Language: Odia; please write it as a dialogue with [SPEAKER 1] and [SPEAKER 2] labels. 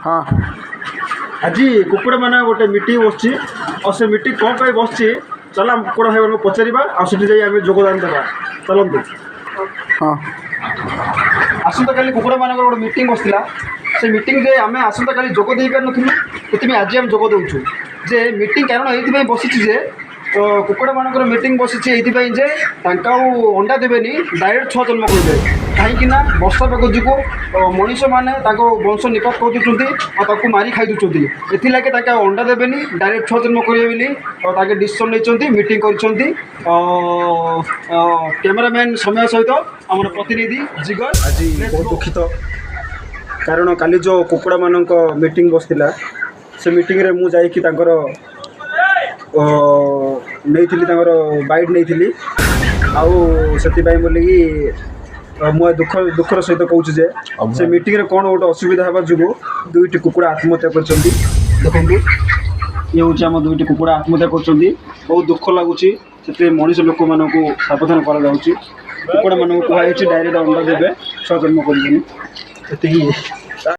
[SPEAKER 1] ହଁ।
[SPEAKER 2] ଆଜି କୁକୁଡ଼ାମାନେ ଗୋଟେ ମିଟିଂ ବସିଛି, ଆଉ ସେ ମିଟିଂ କ'ଣ ପାଇଁ ବସିଛି, ଚାଲ ଆମ କୁକୁଡ଼ା ଭାଇମାନଙ୍କୁ ପଚାରିବା ଆଉ ସେଠି ଯାଇ ଆମେ ଯୋଗଦାନ ଦେବା। ଚାଲନ୍ତୁ।
[SPEAKER 1] ହଁ।
[SPEAKER 2] ଆସନ୍ତାକାଲି କୁକୁଡ଼ାମାନଙ୍କର ଗୋଟେ ମିଟିଂ ବସିଥିଲା। ସେ ମିଟିଂରେ ଆମେ ଆସନ୍ତାକାଲି ଯୋଗ ଦେଇପାରିନଥିଲୁ, ସେଥିପାଇଁ ଆଜି ଆମେ ଯୋଗ ଦେଉଛୁ। ଯେ ମିଟିଂ କାରଣ ଏଇଥିପାଇଁ ବସିଛି ଯେ କୁକୁଡ଼ାମାନଙ୍କର ମିଟିଂ ବସିଛି ଏଇଥିପାଇଁ ଯେ ତାଙ୍କ ଆଉ ଅଣ୍ଡା ଦେବେନି, ଡାଇରେକ୍ଟ ଛୁଆ ଜନ୍ମ କରିବେ। କାହିଁକି ନା ବର୍ଷା ପାଗ ଯୋଗୁଁ ମଣିଷମାନେ ତାଙ୍କ ବଂଶ ନିପାତ କରିଦେଉଛନ୍ତି ଆଉ ତାକୁ ମାରି ଖାଇ ଦେଉଛନ୍ତି। ଏଥିଲାଗି ତାଙ୍କେ ଆଉ ଅଣ୍ଡା ଦେବେନି, ଡାଇରେକ୍ଟ ଛୁଆ ଜନ୍ମ କରିବେ ବୋଲି ତାଙ୍କେ ଡିସିସନ୍ ନେଇଛନ୍ତି, ମିଟିଂ କରିଛନ୍ତି। କ୍ୟାମେରାମ୍ୟାନ୍ ସମୟ ସହିତ ଆମର ପ୍ରତିନିଧି ଜିଗର। ଆଜି ବହୁତ ଦୁଃଖିତ, କାରଣ କାଲି ଯେଉଁ କୁକୁଡ଼ାମାନଙ୍କ ମିଟିଂ ବସିଥିଲା, ସେ ମିଟିଂରେ ମୁଁ ଯାଇକି ତାଙ୍କର ନେଇଥିଲି, ତାଙ୍କର ବାଇଟ୍ ନେଇଥିଲି। ଆଉ ସେଥିପାଇଁ ବୋଲିକି ମୁଁ ଦୁଃଖର ସହିତ କହୁଛି ଯେ ସେ ମିଟିଂରେ କ'ଣ ଗୋଟେ ଅସୁବିଧା ହେବା ଯୋଗୁଁ ଦୁଇଟି କୁକୁଡ଼ା ଆତ୍ମହତ୍ୟା କରିଛନ୍ତି। ଦେଖନ୍ତୁ, ଇଏ ହେଉଛି ଆମ ଦୁଇଟି କୁକୁଡ଼ା ଆତ୍ମହତ୍ୟା କରୁଛନ୍ତି। ବହୁତ ଦୁଃଖ ଲାଗୁଛି। ସେଥିପାଇଁ ମଣିଷ ଲୋକମାନଙ୍କୁ ସାବଧାନ କରାଯାଉଛି। କୁକୁଡ଼ାମାନଙ୍କୁ କୁହାଯାଇଛି ଡାଇରେକ୍ଟ ଅଣ୍ଡା ଦେବେ, ଛୁଆ ଜନ୍ମ କରିବେନି। ଏତିକି।